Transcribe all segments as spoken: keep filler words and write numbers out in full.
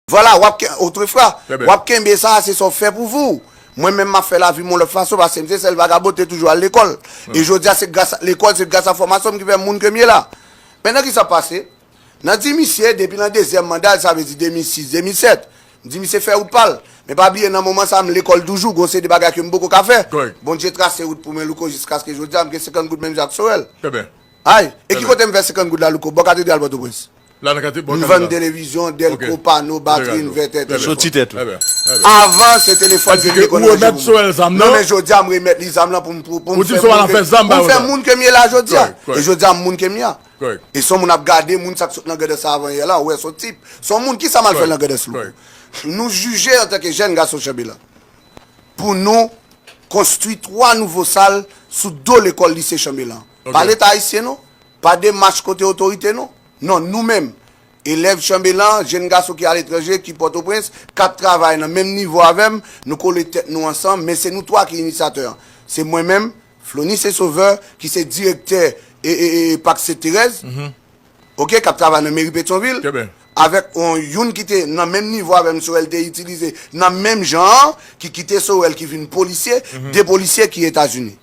Vwala, w ap ke, otrefwa, w ap kenbe sa, se sa w fè pou vou. Mwen menm, m ap fè lavi m yon lòt fason, paske m se sèl vagabon te toujou al lekòl. E jodi a, se gras a lekòl, se gras a fòmasyon m ki fè m moun ke m ye la. Mentnan, ki sa k pase? Nan di misye, depi nan dezyèm manda l, sa vle di de mil sis, de mil sèt, m di misye fè wout pa l. Men pa bliye, nan moman sa a, m lekòl toujou, gon seri de bagay ke m poko ka fè. Bondye trase wout pou mwen, Louko, jiskaske jodi a, m gen senkant goud menm jan ak Sorel. Ay, e ki kote m fè senkant goud la, Louko? Bò Katedral Pòtoprens. M vann televizyon, dèlko, pano, batri, envètè, telefòn. Soti tèt ou. Avan, se telefòn ke m te konn ranje pou mwen. Non, men jodi a, m remèt li zam lan pou m, pou, pou m fè moun ke, pou m fè moun ke m ye la jodi a. E jodi a, m moun ke m ye a. E se yon moun ap gade, moun sa k sot nan Grandans sa avan yè la, ou wè se yon tip. Se yon moun, ki sa m al fè nan Grandans, Louko? Nou jije antanke jèn gason Chanbelan pou nou konstwi twa nouvo sal sou do lekòl lise Chanbelan. Pa Leta ayisyen non, pa demach kote otorite non. Non, nou menm, elèv Chanbelan, jèn gason ki aletranje, ki Pòtoprens, k ap travay nan menm nivo avè m, nou kole tèt nou ansanm, men se nou twa ki inisyatè an. Se mwen menm, Flonis e Sovè, ki se direktè e, e, e, Pak Sent Terèz, oke, k ap travay nan meri Petyonvil, avèk yon, youn ki te nan menm nivo avè m, Sorel te itilize nan menm jan an, ki kite Sorel, ki vin polisye, de polisye ki Etazini.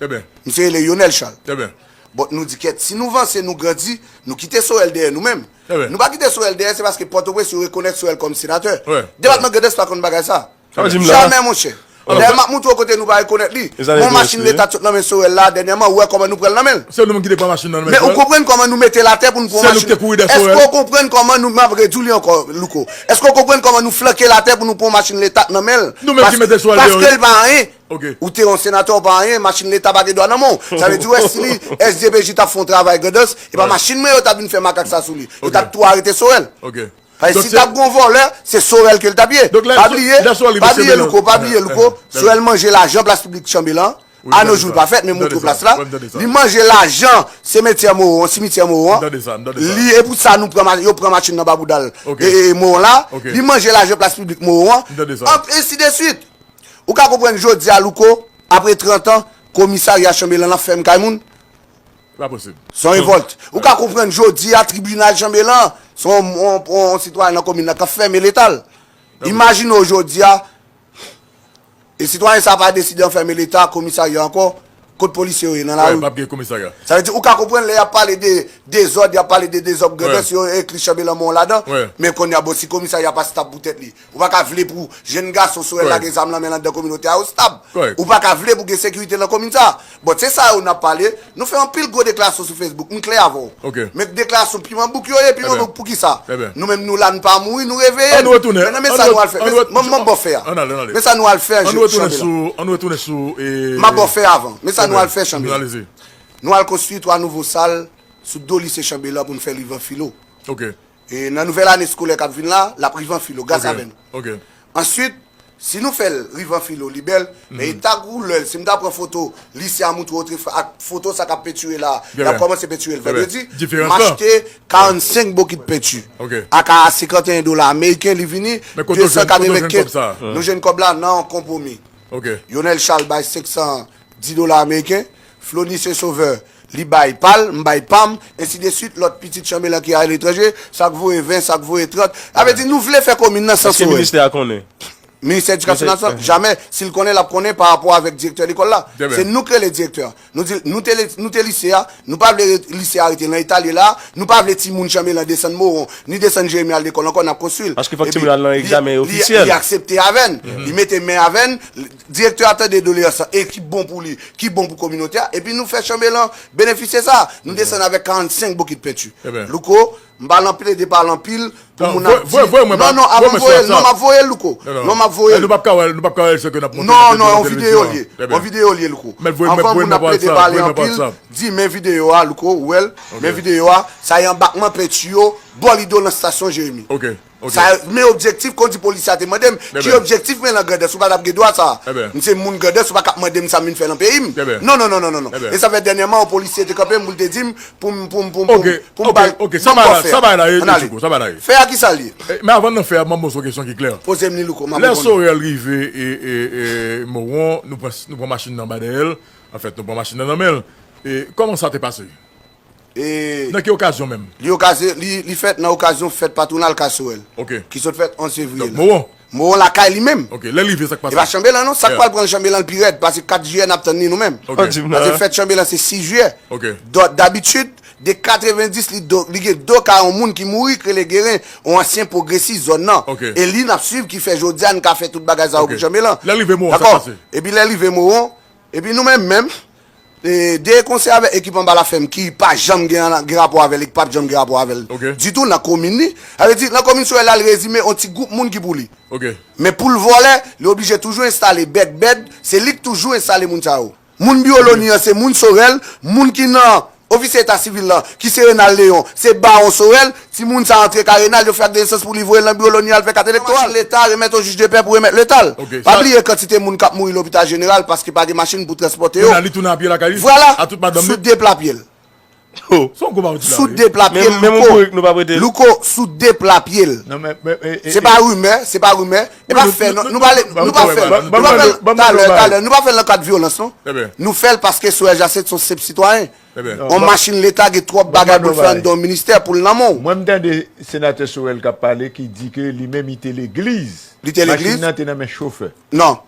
Misye rele Yonel Charles. Bon, nou di kèt, si nou vanse, nou grandi, nou kite Sorel dèyè nou menm. Nou pa kite Sorel dèyè, se paske Pòtoprens yo rekonèt Sorel kòm senatè. Depatman Grandans pa konn bagay sa. Jamè, monchè. Dayè, m ap montre w kote nou pa rekonèt li. Yon machin Leta t sot nan men Sorel la, dènyèman, ou wè kòman nou pran l nan men l. Se nou menm ki te pran machin nan men Sorel. Men ou konprann kòman nou mete l atè pou nou pran yon machin? Èske ou konprann kòman nou, m ap redi w li ankò, Louko? Èske ou konprann kòman nou flanke l atè pou nou pran yon machin Leta nan men l? Nou menm ki mete Sorel deyò, wi. Paske l pa anyen. Ou te yon senatè, ou pa anyen, machin Leta pa gen dwa nan men w. Sa vle di, w wè, si li, S D P J t ap fè yon travay Grandans, e pa machin mwen yo t ap vin fè makak sa sou li. Yo t ap tou arete Sorel. Paske si t ap gen yon vòlè, se Sorel ke l t ap ye. Pa bliye, pa bliye, Louko, pa bliye, Louko. Sorel manje lajan plas piblik Chanbelan. Anojou, l pa fèt, men montre w plas la. Li manje lajan simityè Mowo an, simityè Mowo an. Li, e pou sa nou pran, yo pran machin nan ba bouda l. E, e, Mowo la. Li manje lajan plas piblik Mowo an. Ensi de swit. Ou ka konprann jodi a, Louko, apre trant an, komisarya Chanbelan an fèmen kay moun? Se pa posib. Se yon revòlt. Ou ka konprann jodi a, tribinal Chanbelan, se yon, yon, yon sitwayen nan komin nan k ap fèmen Leta l. Imajine w jodi a, e sitwayen sa a pa deside anfèmen Leta, komisarya ankò, kot polisye yo ye nan lari? P ap gen komisarya. Sa vle di, ou ka konprann lè y ap pale de dezòd, y ap pale de dezòd Grandans, yo enkli Chanbelan Mowo ladan. Men kounye a, bon, si komisarya pa stab pou tèt li, ou pa ka vle pou jèn gason Sorel la gen zam nan men l anndan kominote a yo stab. Ou pa ka vle pou gen sekirite nan komin sa. Bon, se sa yo n ap pale. Nou fè anpil gwo deklarasyon sou Facebook. M klè avè w. Men deklarasyon piman bouk yo ye, piman bouk poukisa? Nou menm nou la, nou pa mouri, nou reveye. Men nan men sa nou al fè. Men, m ap ba w fè a. Men sa nou al fè, Chanbelan. M ap ba w fè avan. Men sa nou al fè, Chanbelan. Nou al konstwi twa nouvo sal sou do lise Chanbelan pou n fè rivan filo. E nan nouvèl ane eskolè k ap vin la, l ap rive an filo, gras avè nou. Answit, si nou fè l rive an filo, li bèl, men eta koulè l, si m ta pran foto lise a montre w otrefwa ak foto sa k ap pentire la, y ap kòmanse pentire l vandredi, m achte karannsenk bokit penti. Aka senkanteyen dola ameriken, li vini desan katrevenkenz. Nou jwenn kòb la nan yon konpwomi. Yonel Charles bay senksan dis dola ameriken, Flonis e Sovè, li bay pa l, m bay pa m, ensi de swit, lòt pitit Chanbelan ki aletranje, sa k voye ven, sa k voye trant. Sa vle di, nou vle fè komin nan san Sorel. Èske ministè a konnen? Ministè Edikasyon Nasyonal, jamè. Si l konnen, l ap konnen pa rapò avèk direktè lekòl la. Se nou k rele direktè a. Nou di, nou te, nou te lise a, nou pa vle re-, lise a rete nan eta l ye la, nou pa vle timoun Chanbelan desann Mowon, ni desann Jeremi al lekòl ankò, n ap konstwi l. Paske fòk timoun al nan egzamen ofisyèl. Li aksepte avè n, li mete men avè n, direktè a tande doleyans lan, e ki bon pou li, ki bon pou kominote a, epi nou fè Chanbelan benefisye sa. Nou desann avèk karannsenk bokit penti. Louko, m pa nan plede pale anpil pou moun ap di. Non, non, avan m voye l, non, m ap voye l, Louko. Non, m ap voye l. Nou p ap ka wè l, nou p ap ka wè l, se ke n ap montre nan videyo l ye. Yon videyo l ye, Louko. Avan moun ap plede pale anpil, di men videyo a, Louko, ou wè l, men videyo a, sa e anbakman penti yo, bò lido nan estasyon Jeremi. Sa, men objektif, kon di polisye a te mande m, ki objektif mwen nan Grandans, ou pa t ap gen dwa sa. M se moun Grandans, ou pa ka ap mande m sa m vin fè nan peyi m. Non, non, non, non, non, non. E sa fè dènyèman, yon polisye te kanpe m pou l te di m, pou m, pou m, pou m, pou m, pou m bay, sa bay la, sa bay la, Louko, sa bay la. Fè a ki sa l ye? Men avan n nan fè a, m ap poze w kesyon ki klè. Poze m li, Louko, m ap reponn ou. Lè Sorel rive, e, e, e, Mowon, nou pran, nou pran machin nan ba dèyè l. Anfèt, nou pran machin nan nan men l. E kòman sa te pase? E Nan ki okazyon menm? Li okazyon, li, li fèt nan okazyon fèt patwonal kay Sorel. Ok. Ki sot fèt onz fevriye Donk, la. Moron. Moron lakay li menm. Ok, lè li rive, sa k E pa pase? Chanbelan non, sa k Yeah. pral pran Chanbelan pi rèd, paske kat jiyè n ap tann li nou menm. Ok. An di m Paske nan. Fèt Chanbelan se sis jiyè. Ok. Donk, dabitid, de katrevenndis, li, do, li gen do ka yon moun ki mouri, k rele Geren, yon ansyen pwogresis zòn nan. Ok. E li n ap swiv ki fè jodi a n ka fè tout bagay sa yo Ok. pou Chanbelan. Lè l rive Moron, sa Dakò? pase? Epi lè l rive Moron, epi nou menm menm, e, de konsèy avèk ekip anba lafèm ki pa janm gen, gen rapò avè l, e ki p ap janm gen rapò avè l Ok. ditou nan komin li. Sa vle di, nan komin Sorel la, li rezime yon ti gwoup moun ki pou li. Ok. Men pou l vòlè, li oblije toujou enstale bèk bèd, se li k toujou enstale moun sa yo. Moun biwo loni an se moun Sorel, moun ki nan ofisye eta sivil lan, ki se Renal Leon, se bawon Sorel, timoun sa antre kay Renal, yo fè ak de nesans pou li voye l nan biwo loni al fè kat elektoral. Leta remèt yon jij de pè pou remèt leta l. Ok, Pa sa- bliye kantite moun k ap mouri lopital jeneral paske pa gen machin pou transpòte yo. Kounye a, li tounen a pye lakay li? Vwala, A tout madanm sou li? de pla pye l. Se yon gwo bagay ou di la, Sou wi. de pla pye l, Men men moun Louko. pou nou pa prete. Louko, sou de pla pye l. Non, men, men, e, e, Se pa rimè, se pa rimè. E pa nou- fè, nou- nou pa le- nou- nou pa nou- fè, nou- nou pa fè, nou- talè, talè, nou pa fè l nan kad vyolans, non. Eben. Nou fè l paske Sorel Jacinthe se yon senp sitwayen. Eben. Yon machin leta gen twòp bagay pou l fè anndan yon ministè pou l nan men w. Mwen, m tande senatè Sorel k ap pale ki di ke li menm li te legliz. Li te legliz? Machin nan te nan men chofè. Non.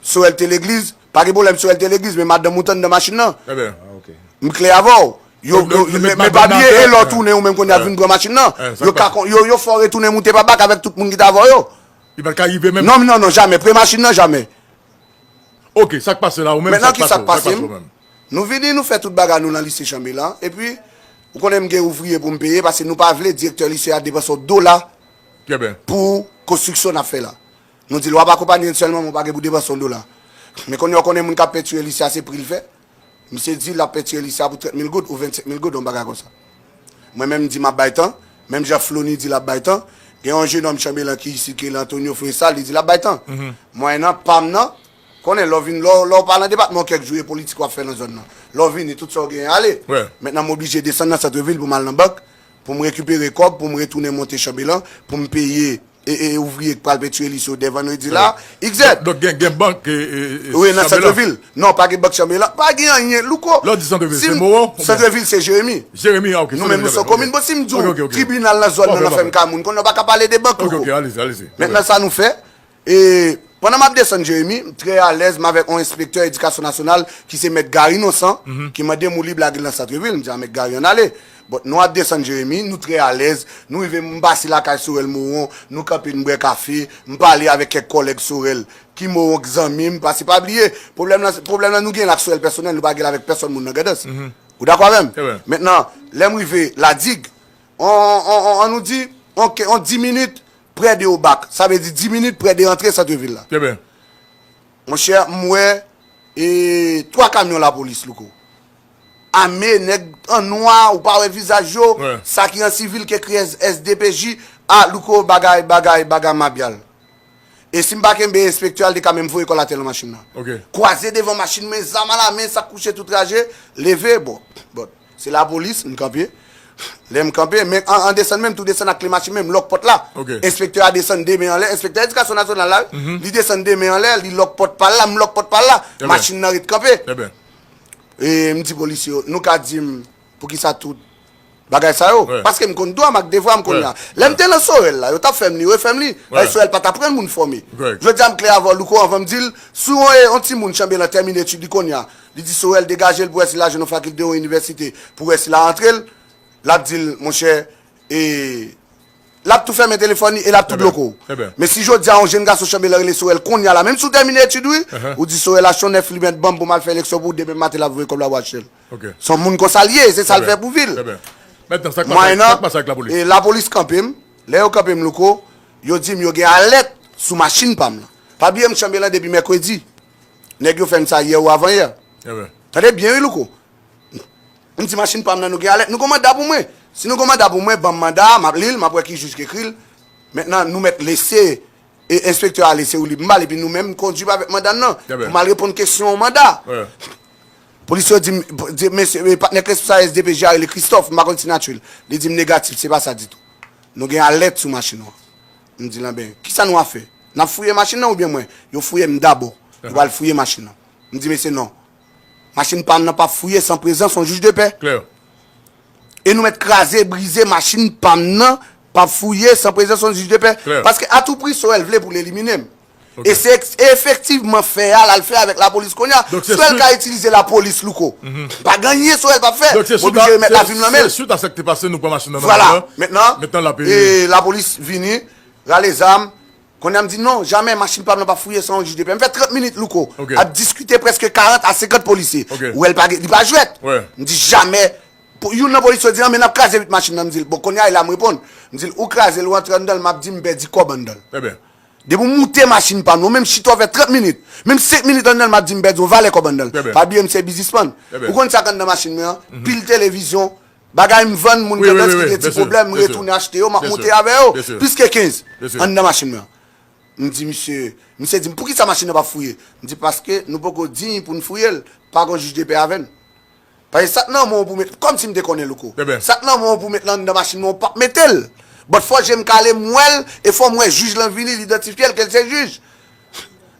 Sorel te legliz, pa gen pwoblèm, Sorel te legliz, men madanm ou t anndan machin nan. Eben. Ah, ok. M klè avè w. Yo, Nou- nou- nou met men madanm pa nan bliye, atè. e lè w tounen ou menm konnen ap Eh. vin pran machin nan. Eh, sa Yo k pase? ka kon- yo, yo fè w retounen moute pa bak avèk tout moun ki t avè w yo. Li pa t ka rive menm. Non, non, non, jamè. Pre machin nan, jamè. Ok, sa k pase la, ou menm? Mentnan, ki sa k pase Sa k m? Ou menm? Nou vini, nou fè tout bagay nou nan lise Chanbelan. Epi, ou konnen m gen ouvriye pou m peye, paske nou pa vle direktè lise a depanse yon dola Trè byen. Pou konstriksyon n ap fè la. Nou di l w ap akonpaye n sèlman, men w pa gen pou depanse yon dola. Men kounye a, w konnen moun k ap pentire lise a, se pri l fè. Misye di l ap pentire lise a pou trant mil goud ou vennsenk mil goud, yon bagay konsa. Mwen menm, m di m ap bay tan. Menm jan Flony di l ap bay tan. Gen yon jenòm Chanbelan ki isit, ki rele Antonio Florestal, li di l ap bay tan. Mwayen nan, pa m nan, konnen lè w vin, lè w, lè w pa nan depatman w kèk jou, e politik w ap fè nan zòn nan. Lè w vini, tout sa w genyen ale. Wè. Mentnan, m oblije desann nan santrevil pou m al nan bank, pou m rekipere kòb, pou m retounen monte Chanbelan, pou m peye e, e, ouvriye k pral pentire lise yo dè vandredi la. Egzak. Donk, gen, gen bank e, e, e, Wi, nan Chanbelan. Santrevil. Non, pa gen bank Chanbelan, pa gen anyen, Louko. Lè w di Santrevil, Si se m- Moron? Oubyen Santrevil, se Jeremi. Jeremi, ah, ok. Nou menm, nou se yon komin. Bon, si m di w, Ok, ok, ok. Tribinal nan zòn Ok, nan, nan ok. fè m ka moun, konnen w pa ka pale de bank, Ok, Louko. Ok, alezi, alezi. Mentnan, sa nou fè, e pandan m ap desann Jeremi, m trè alèz, m avèk yon enspektè edikasyon nasyonal ki se mèt Gary Nonsan, ki mande m ou lib lage l nan Santrevil. M di a mèt Gary ann ale. Bon, nou ap desann Jeremi, nou trè alèz, nou rive, m pase lakay Sorel Moron, nou kanpe, n bwè kafe, m pale avèk kèk kòlèg Sorel ki Moron, k zanmi m, paske pa bliye, pwoblèm nan, pwoblèm nan nou gen l ak Sorel pèsonèl, nou pa gen l avèk pèsòn moun nan Grandans. Ou dakò avè m? Trè byen. Mentnan, lè m rive Ladig, on, on, on, an nou di, on, on dis minit prè de Obak, sa vle di dis minit prè de rantre santrevil la. Trè byen. Monchè, m wè e twa kamyon lapolis, Louko. Ame, nèg an nwa, ou pa wè vizaj yo, Wè. Sa ki an sivil ki ekri S D P J, a, Louko, bagay, bagay, bagay mabyal. E si m pa kenbe enspektè a, l te ka menm voye kò l atè nan machin nan. Ok. Kwaze devan machin, men zam alamen, sa k kouche tou traje, leve, bon, bon. Se lapolis, m kanpe. Lè m kanpe, men an, an desann menm, tou desann ak kle machin, men m lòk pòt la. Ok. Enspektè a desann de men anlè, enspektè edikasyon nasyonal la, wi. Li desann de men anlè, li lòk pòt pa l la, m lòk pòt pa l la. Trè byen. Machin nan ret kanpe. Trè byen. E m di polisye yo, nou ka di m poukisa tout bagay sa yo? Wè. Paske m konn dwa m ak devwa m konnen a. Wè. Lè m te nan Sorel la, yo t ap fè m li, refè m li. Wè. Sorel pa t ap pran moun fòme. Correct. Jodi a m klè avè w, Louko, anvan m di l, si yon, yon ti moun Chanbelan tèmine etid li kounye a, li di Sorel degaje l pou wè si l al jwenn yon fakilte, yon inivèsite, pou wè si l a antre l, l ap di l, monchè, e l ap tou fèmen telefòn li e l ap tou Trè byen. bloke w. Trè byen. Men si jodi a yon jenn gason Chanbelan rele Sorel kounye a la, menm si w tèmine etid ou, Uh-huh. ou di Sorel achte yon nèf limèt ban m pou m al fè eleksyon pou ou, demen maten l ap voye kòb la pou achte l. Ok. Se yon moun konsa l ye, se sa l fè pou vi l. Trè byen. Mentnan, sa k pase, Mwayen sa nan, k pase ak lapolis? E lapolis kanpe m. Lè yo kanpe m, Louko, yo di m yo gen alèt sou machin pa m lan. Pa bliye m Chanbelan depi mèkredi. Nèg yo fè m sa yè ou avan yè. Trè byen. Tande byen, wi, Louko. M di machin pa m nan, nou gen alèt, nou gon manda pou mwen. Si nou gon manda pou mwen, ban m manda a, m ap li l, m ap wè ki jij ki ekri l. Mentnan, nou mèt lese, e enspektè a lese ou lib m ba l, epi nou menm kondui avèk manda n nan. Trè byen. Pou m al reponn kesyon yon manda. Wè. Polisye yo di m, di, mesye, e, patnè k responsab S D P J a rele Christophe, m pa konn sinati l. Li di m negatif, se pa sa ditou. Nou gen alèt sou machin ou an. M di l, enben, kisa nou a fè? N ap fouye machin nan oubyen mwen? Yo fouye m dabò. Yo pral fouye machin nan. M di mesye non. Machin pa m nan p ap fouye san prezans yon jij de pè. Klè. E nou mèt kraze, brize machin pa m nan, p ap fouye san prezans yon jij de pè. Klè. Paske atoupri Sorel vle pou l elimine m. Ok. E se eks- e efektivman fè a l al fè avèk lapolis kounye a. Donk, se Sorel swi- ka itilize lapolis, Louko. Mhm. Pa gen anyen Sorel p ap fè. Donk, se Mwen oblije remèt lavi m nan men l. Se swit a sa k te pase, nou pran machin nan nan Vwala. Mentnan, mentnan l ap, e, mentnan lapolis vini, rale zam. Kounye a m di, "Non, jamè, machin pa m nan p ap fouye san yon jij de pè." M fè trant minit, Louko, Ok. ap diskite prèske karant a senkant polisye. Ok. Ou wè l pa gen- li pa jwèt. Wè. M di, "Jamè." Po- Youn nan polisye yo di, "An, men n ap kraze vit machin nan." M di l, "Bon, kounye a, e la m reponn." M di l, "Ou kraze l, ou antre anndan l, m ap di m pèdi kòb anndan l." Trè byen. Depi w moute machin pa m, ou menm chita w fè trant minit, menm senk minit anndan l, m ap di m pèdi yon valè kòb anndan l. Trè byen. Pa bliye m se biznismann. Trè byen. Ou konn sa k anndan machin mwen an? Mhm. Pil televizyon, bagay m vann, moun Wi, wi, tandans wi, ki wi, gen ti byen si, pwoblèm, m byen si, retounen achte yo, m ap byen si, moute avè yo. Byen si. Plis ke kenz Byen si. Anndan machin mwen an. M di misye, misye di m, "Poukisa machin nan p ap fouye?" M di, "Paske nou poko diy pou n fouye l, pa gon jij de pè avè n." Paske sa k nan men w pou met, kòmsi m te konnen Louko. Trè byen. Sa k nan men w pou met lan anndan machin nan, w p ap mete l. But fò je m kale, m wè l, e fò m wè jij lan vini, l idantifye l ke l se jij.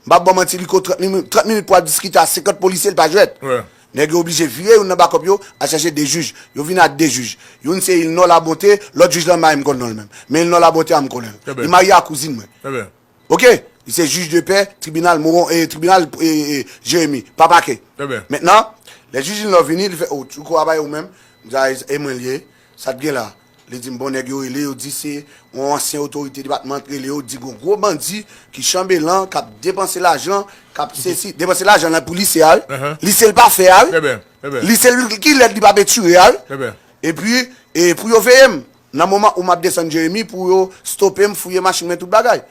M p ap ba w manti, Louko, trant minit, trant minit pou al diskite a senkant polisye, l pa jwèt. Wè. Nèg yo oblije vire youn nan bakòp yo, al chache de jij. Yo vin ak de jij. Youn se Ilnò Labonte, lòt jij lan m pa menm konn non l menm. Men Ilnò Labonte a m konnen l. Trè byen. Li marye a kouzin mwen. Trè byen. Ok? Li se jij de pè, tribinal Moron, e, tribinal, e, e, Jeremi, pa pakè. Trè byen. Mentnan, lè jij Ilnò vini, li fè, "O, Louko a bay ou menm?" M di, "A, e mwen l ye. Sa t gen la?" Li di m, "Bon, nèg yo rele, yo di se yon ansyen otorite depatman k rele yo, di gon gwo bandi ki chanbelan, k ap depanse lajan, k ap sesi, depanse lajan nan pou lise a, wi. Ahan. Lise l pa fè a, wi. Trè byen, trè byen. Lise l ki lèd li pa pentire a, wi. Trè byen. Epi, e pou yo veye m, nan moman ou m ap desann Jeremi, pou yo stope m, fouye machin mwen, tout bagay."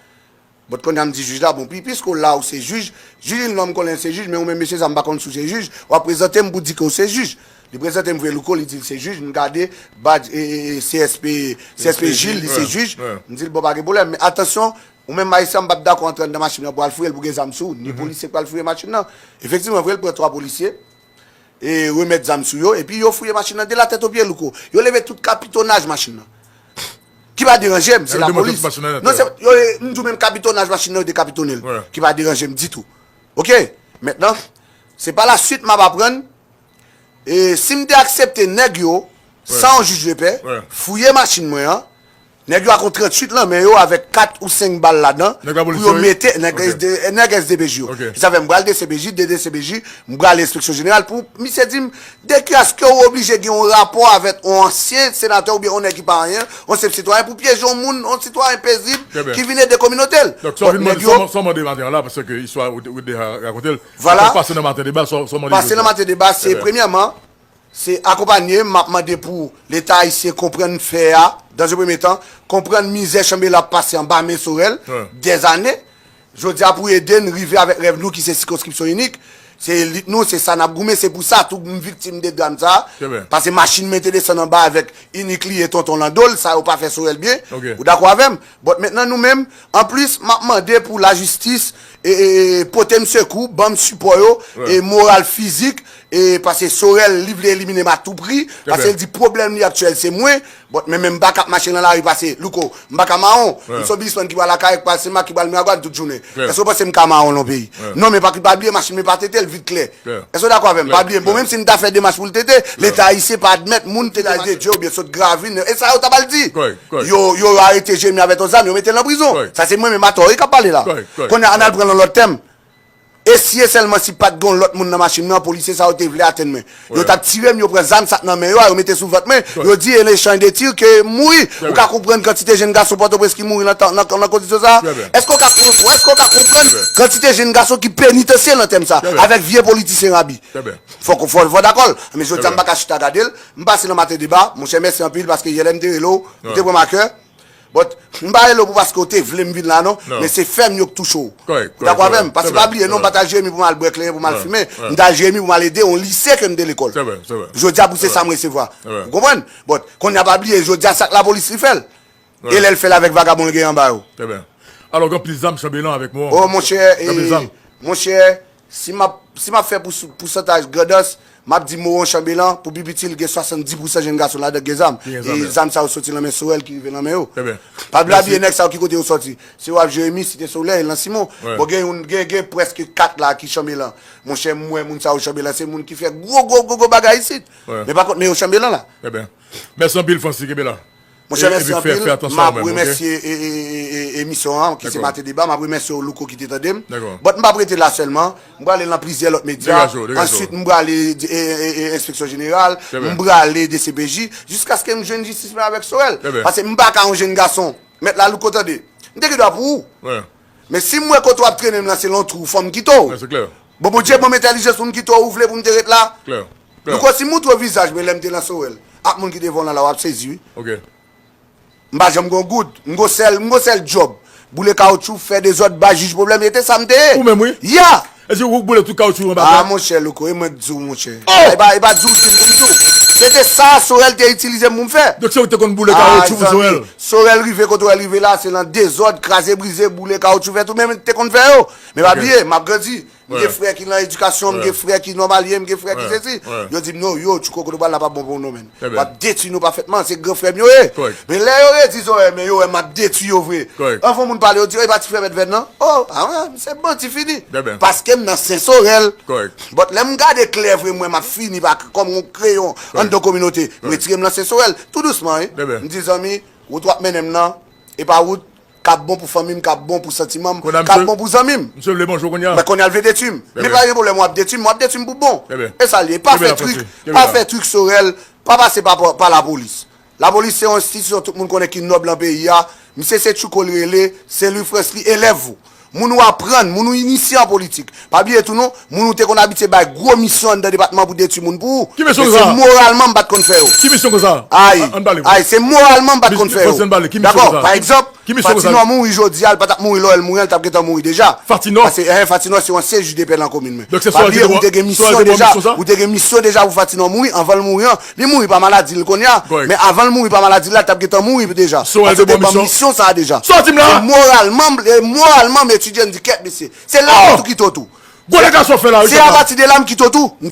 But kounye a m di jij la, "Bon, pi, piske w la, ou se jij, jij Ilnò m konnen l se jij, men ou menm mesye sa m pa konn si w se jij, w ap prezante m pou di ke w se jij." Li prezante m vre Louko, li di l se jij, m gade badj, e, e, e, C S P, C S P Jil, li se jij. M di l, "Bon, pa gen pwoblèm, men atansyon, ou menm Ayisyen, m p ap dakò antre anndan machin nan pou al fouye l, pou gen zam sou ou, ni polisye k pral fouye machin nan." Efektivman, vre, l pran twa polisye, e remèt zam sou yo, epi yo fouye machin nan de la tèt o pye, Louko. Yo leve tout kapitonaj machin nan. Ki pa deranje m, se lapolis. Non, se, yo, e, m di w menm kapitonaj machin nan, yo dekapitone l. Ki pa deranje m ditou. Ok? Mentnan, se pa la swit m ap aprann, e, si m te aksepte nèg yo, san yon jij de pè, fouye machin mwen an, nèg yo ak yon tranntuit lan men yo avèk kat ou senk bal ladan, pou yo mete, nèg S D, nèg S D P J yo. Sa fè m pral D C P J, de D C P J, m pral enspeksyon jeneral pou misye di m, "De ki èske ou oblije gen yon rapò avèk yon ansyen senatè oubyen yon nèg ki pa anyen, yon senp sitwayen pou pyeje yon moun, yon sitwayen pezib ki vin ede kominote l?" Donk, sa w vin mande, sa w mande maten an la, paske istwa ou te, ou te deja rakonte l. Vwala. Sa w pase nan maten deba, sa w, sa w mande jodi a. Pase nan maten deba, se premyèman, se akonpanye, m ap mande pou Leta ayisyen konprann fè a, dans un premier temps, konprann mizè Chanbelan ap pase anba men Sorel, dèzane. Jodi a pou ede n rive avèk rèv nou ki se sikonskripsyon inik. Se lit nou, se sa n ap goumen, se pou sa tou m viktim de dram sa. Paske machin mwen te desann anba avèk inik li e tonton lan do l, sa yo pa fè Sorel byen. Ou dakò avè m? But mentnan nou menm, anplis, m ap mande pou lajistis, e, e, e, pote m sekou, ban m sipò yo, e moral, fizik, e paske Sorel, li vle elimine m a tou pri, paske l di pwoblèm li aktyèl se mwen, but men menm m pa ka ap mache nan lari paske, Louko, m pa ka mawon, m se yon biznismann ki pral Akayè, ki pral Senmak, ki pral Miragwàn tout jounen. Èske w panse m ka mawon nan yon peyi? Non, men pa, pa bliye machin mwen pa tete l vit klè. Èske w dakò avè m? Pa bliye, bon, menm si m ta fè demach pou l tete, Leta ayisyen pa admèt moun tete Dye oubyen sot gravin, e sa yo ta pral di. Yo, yo arete Jeremi avèk yon zam, yo mete l nan prizon. Sa se mwen menm atò wi k ap pale la. Kounye a, ann al pran l yon lòt tèm. E si e sèlman si pa t gen yon lòt moun nan machin nan, polisye sa yo te vle atenn mwen. Yo t ap tire m, yo pran zam sa k nan men yo a, yo mete sou vant mwen, yo di, en échange de tir, ke m mouri. Ou ka konprann kantite jenn gason Pòtoprens ki mouri nan, nan, nan kondisyon sa a? Èske w ka, èske w ka konprann kantite jenn gason ki penitansye nan tèm sa a, avèk vye politisyen rabi? Fòk, fò, fò dakò l. Men jodi a, m pa ka chita gade l. M pase nan maten deba. Monchè, mèsi anpil paske yè lè m te rele w, ou te pran m a kè. But, m pa rele w pou paske w te vle m vin la non, men se fè m yo k touche w. Ou dakò avè m? Paske pa bliye non, m pa t al Jeremi pou m al bwè klenyen, pou m al fimen. M t al Jeremi pou m al ede yon lise ke m te lekòl. Jodi a pou se sa m resevwa. Ou konprann? But, kounye a pa bliye, jodi a sa k lapolis li fè l. E lè l fè l avèk vagabon l gen anba yo. Trè byen. Alò, gen anpil zam Chanbelan avèk mwen. Oh, monchè, monchè, si m ap, si m ap fè pou, pousantaj Grandans, M ap di mo an, Chanbelan, pou pi piti, l gen swasanndis pousan jenn gason ladan k gen zam. Gen zam, e zam sa yo soti nan men Sorel ki rive nan men yo. Pa bliye nèg sa yo ki kote yo sòti. Se w ap Jeremi, Site Solèy, Lan Simon. Bon, gen youn, gen, gen prèske kat la ki Chanbelan. Monchè, m wè moun sa yo Chanbelan, se moun ki fè gwo, gwo, gwo, gwo bagay isit. Men pa kont, men yo Chanbelan la. Mèsi anpil, Francis, kenbe la. Monchè, mèsi anpil. M ap remèsye emisyon an, ki se Maten Deba. M ap remèsye w, Louko, ki te tande m. But m p ap rete la sèlman. M prale nan plizyè lòt medya. Answit, m prale Enspeksyon Jeneral. M prale D C P J. Jiskaske m jwenn jistis mwen avèk Sorel. Paske m pa ka yon jenn gason. Mèt la, Louko, tande. M te gen dwa pou ou. Men si m wè kote w ap trennen m lan se lan twou, fò m kite w. Bon, Bondye ban m entèlijans pou m kite w, ou vle pou m te ret la? Louko, si m moutre w vizaj mwen lè m te lan Sorel ak moun ki devan w lan la, w ap sezi, wi. M pa janm gen yon goud. M gon sèl, m gon sèl djòb. Boule kawoutchou, fè dezòd, ba jij pwoblèm, e te sa m te ye. Ou menm, wi. Ya! E di ou boule tout kawoutchou anba tè? A, monchè, Louko, e mwen k di w, monchè. E pa, e pa di w di m pou m di w. Se te sa Sorel te itilize m pou m fè. Donk se ou ki te konn boule kawoutchou pou Sorel? Sorel rive kote Sorel rive la, se lan dezòd, kraze brize, boule kawoutchou, fè tout, men m te konn fè yo. Men pa bliye, m ap grandi. M gen frè ki nan edikasyon, m gen frè ki nòmal ye, m gen frè ki sesi. Yo di m, non, yo, Tchouko, kote w pral la p ap bon pou ou non, menn. W ap detwi nou pafètman, se gran frè m yo ye. Men lè yo redi Sorel, men yo wè m ap detwi yo vre. Anvan moun pale, yo di, o, e pa ti frè Mèt Vèn nan? O, a wè, se bandi fini. Paske m nan Sen Sorel. But lè m gade klè vre, m wè m ap fini pa kòm yon kreyon anndan kominote. M retire m lan Sen Sorel, tou dousman, wi. M di, zanmi, wout w ap mennen m nan, e pa wout k ap bon pou fanmi m, k ap bon pou santiman m, k ap bon pou zanmi m. Misye vle manje w kounye a. Men kounye a l vle detwi m. Men pa gen pwoblèm, w ap detwi m, w ap detwi m pou bon. E sa l ye. Pa fè trik, pa fè trik Sorel, pa pase pa, pa lapolis. Lapolis se yon enstitisyon tout moun konnen ki nòb lan peyi a. Misye se Tchouko l rele, Sen Lwi Frans li elèv ou. Moun ou aprann, moun ou inisye an politik. Pa bliye tou non, moun ou te konn abitye bay gwo misyon anndan depatman pou detwi moun pou ou. Men se moralman m pa t konn fè yo. Ki misyon konsa? Ay, ay, se moralman m pa t konn fè yo. Dakò, pa egzanp, Fatinò mouri jodi a, li pa t ap mouri lè w wè l mouri an, li t ap gentan mouri deja. Fatinò? Paske, en, Fatinò se yon ansyen jij de pè lan komin mwen. Pa bliye, ou te gen misyon deja, ou te gen misyon deja pou Fatinò mouri, anvan l mouri an. Li mouri pa maladi l kounye a, men avan l mouri pa maladi l la, li t ap gentan mouri deja. Paske ou te ban m misyon sa a deja. Sa w di m la? E moralman, e moralman, m etidye, m di, kèt, mesye. Se la m tou kite w tou. Gwo lekasyon fè la, wi. Se apati de la m kite w tou. M